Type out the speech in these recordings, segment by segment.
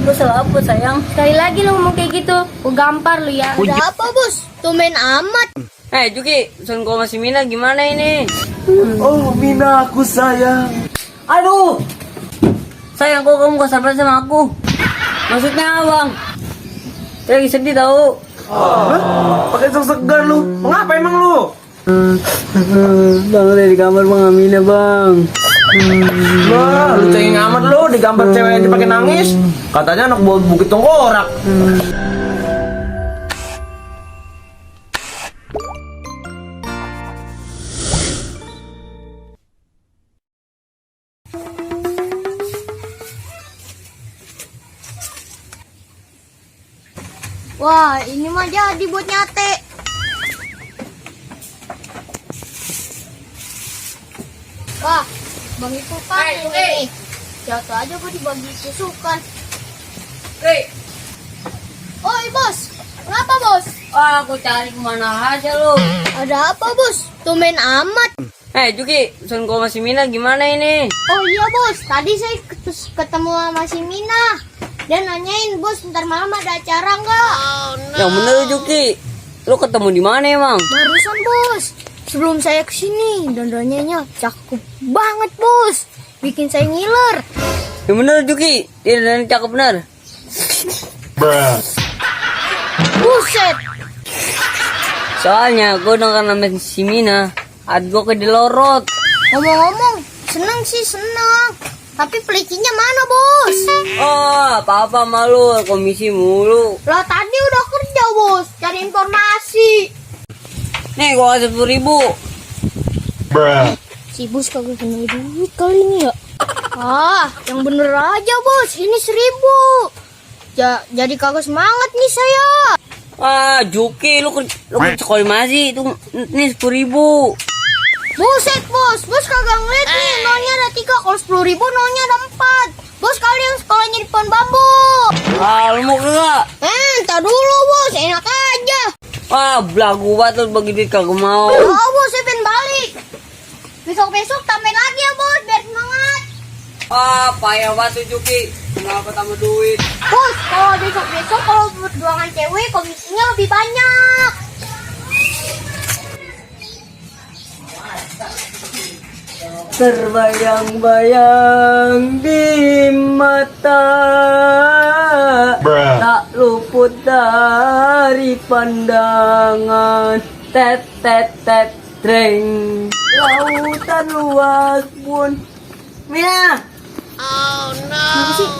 Gue salah apa sayang? Sekali lagi lo ngomong kayak gitu, gue gampar lu ya. Ada apa bos? Tumben amat. Juki, sun kau masih Mina gimana ini? Oh Mina aku sayang. Aduh, sayang kok kamu gak sabar sama aku? Maksudnya abang? Saya lagi sedih tau. Hah? Pakai sok segar lu. Mengapa emang lu? Bang udah di kamar bang Amina bang. Wah, lu cengeng amat lu di gambar cewek aja pakai nangis. Katanya anak buah Bukit Tengkorak. Wah, ini mah jadi buat nyate. Wah, bagi tukan ini. Jatuh aja gue dibagi tusukan. Oi bos, kenapa bos? Aku cari kemana aja lu. Ada apa bos? Tumben amat. Juki, sun kau masih Mina gimana ini? Oh iya bos, tadi saya ketemu sama si Mina. Dia nanyain bos, ntar malam ada acara nggak? Yang bener Juki, lu ketemu di mana emang? Barusan bos, sebelum saya kesini dandannya cakep banget bos, bikin saya ngiler. Yang bener Juki, dia dan cakep bener. Buset, Soalnya gue denger nama si Mina, hati gue kedelorot. ngomong-ngomong, seneng sih seneng. Tapi pelikinya mana bos? Apa-apa malu, komisi mulu. Lah tadi udah kerja bos, cari informasi. Nih gua kasih 10.000. Si bos kagak kenal duit kali ini ya. Yang bener aja bos, ini 1.000. Jadi kagak semangat nih saya. Juki, lu sekolah masih itu nih 10.000. Buset bos kagak ngeliat nih, nolnya ada 3, kalau 10.000 nolnya ada 4. Bos kalian sekolahnya di pohon bambu. Lu mau kagak? Entar dulu bos, enak aja. Belagu banget lu bagi duit kagak mau. Oh bos, saya pengen balik. Besok-besok tambahin lagi ya bos, biar semangat. Payah banget tuh Juki. Kenapa tambah duit? Bos, kalau besok-besok kalau perjuangan cewek komisinya lebih banyak. Terbayang-bayang di mata, tak luput dari pandangan. Tet tet tet treng, lautan luas pun. Mina, Kenapa sih?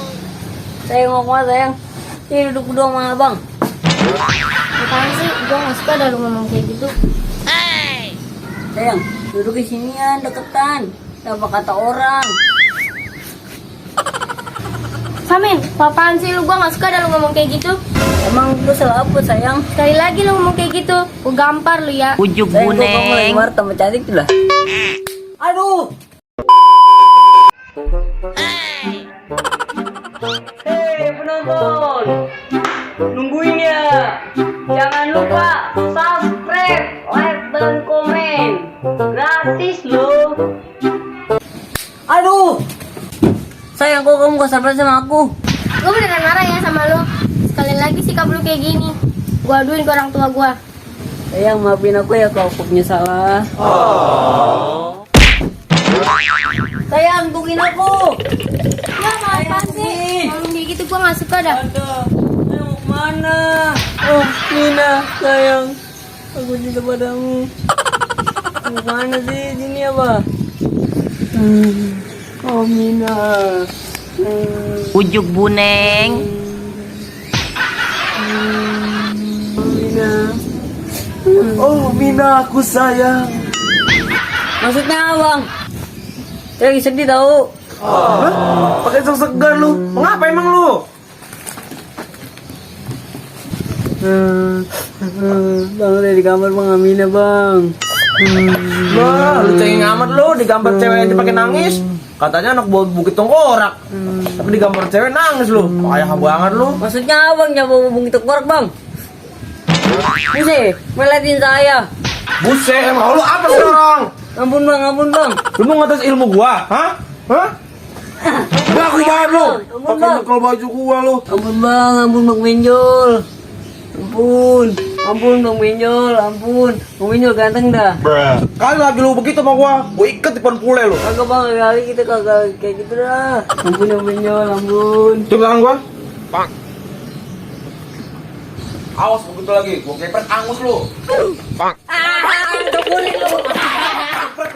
sayang mau kemana sayang? Ini duduk berdua sama abang. Makanya sih, gue gak suka dah lu ngomong kayak gitu. Sayang, duduk di sinian deketan. Apa kata orang? Samin, apaan sih lu? Gue gak suka dah lu ngomong kayak gitu. Emang gue salah apa sayang? Sekali lagi lu ngomong kayak gitu, gue gampar lu ya. Ujuk buneng. Kamu lagi marah tambah cantik tuh lah. Aduh. Hei penonton, nungguin ya. Jangan lupa subscribe, like, dan komen. Gratis loh. Aduh. Sayang kok kamu gak sabar sama aku? Gue beneran marah ya sama lu. Sekali lagi sikap lu kayak gini, gue aduin ke orang tua gue. Sayang maafin aku ya kalau aku punya salah. Sayang tungguin aku. Ya apa sih? Ngomong kayak gitu gue gak suka dah. Aduh, saya mau kemana? Oh, Mina, sayang. Aku cinta padamu. Mau kemana sih? Sini apa? Oh, Mina. Ujuk buneng. Mina. Oh Mina aku sayang. Maksudnya abang? Saya lagi sedih tau. Hah? Pakai sok segar lu. Mengapa emang lu? Bang udah di kamar bang Amina bang. Wah, lu cengeng amat lu di gambar cewek aja pakai nangis. Katanya anak buah Bukit Tengkorak. Tapi di gambar cewek nangis lu. Payah banget lu. Maksudnya abang jangan bawa bung itu korak bang. Buset, meletin saya. Buset, emang lu apa sekarang? Ampun bang, ampun bang. Lu mau ngatas ilmu gua? Hah? Hah? Aku banget lo. Ampun, Pakai Bang. bekal baju gua lo. Ampun bang, ampun bang Benjol. Ampun bang Benjol, ampun. Bang Benjol ganteng dah. Kali lagi lu begitu sama gua ikat di depan pule lo. Kagak bang, kali kita kagak kayak gitu dah. Ampun bang Benjol, ampun. Cium tangan gua. Awas begitu lagi, gua kepret angus lu. Kepret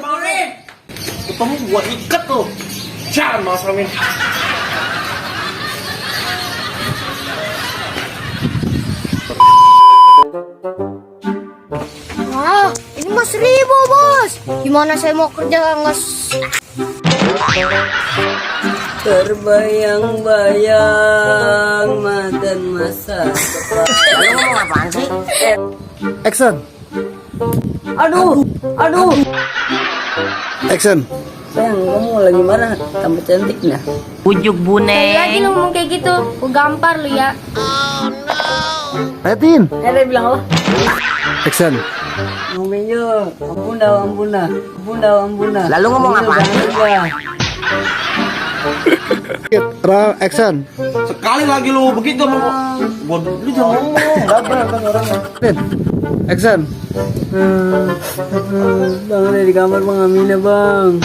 banget. Ketemu gua ikat lu. Jangan Mas Ramin. Ah, ini mah 1000 bos. Gimana saya mau kerja nggak? Terbayang makan masa depan. Lu ngomong apaan sih? Action. Aduh. Action. Sayang, kamu lagi marah, tambah cantik nah. Sekali lagi lu ngomong kayak gitu, gua gampar lu ya. Liatin. Dia bilang apa? Action. Bang Benjol, ampun dah. Lalu ngomong apa? Action. Sekali lagi lu begitu sama gua. Lu jangan ngomong, dabrak kan orangnya. Action. Bang, ada di kamar Bang Amina bang.